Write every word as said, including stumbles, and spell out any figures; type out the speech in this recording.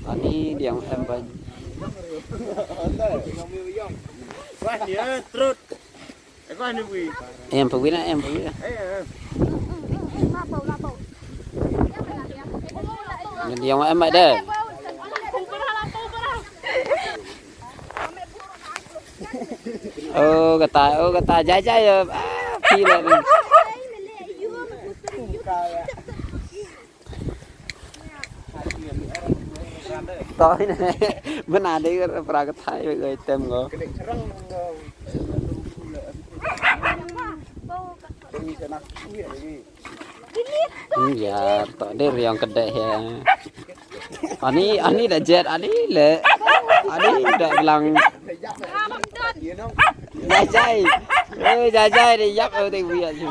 Ani diang em ban. Em pagi na, em pagi na. Ni diang em ada. Oh, kata, oh, kata jai jai ya. Ah, phi la ni. Toi ne, bena de pra ka thai we tem go. Ya, to de riang kedek ya. Ani, ani da jet, ani le. Ani da belang. Jai jai. Eh, jai jai de yap, eh, te wiat sih.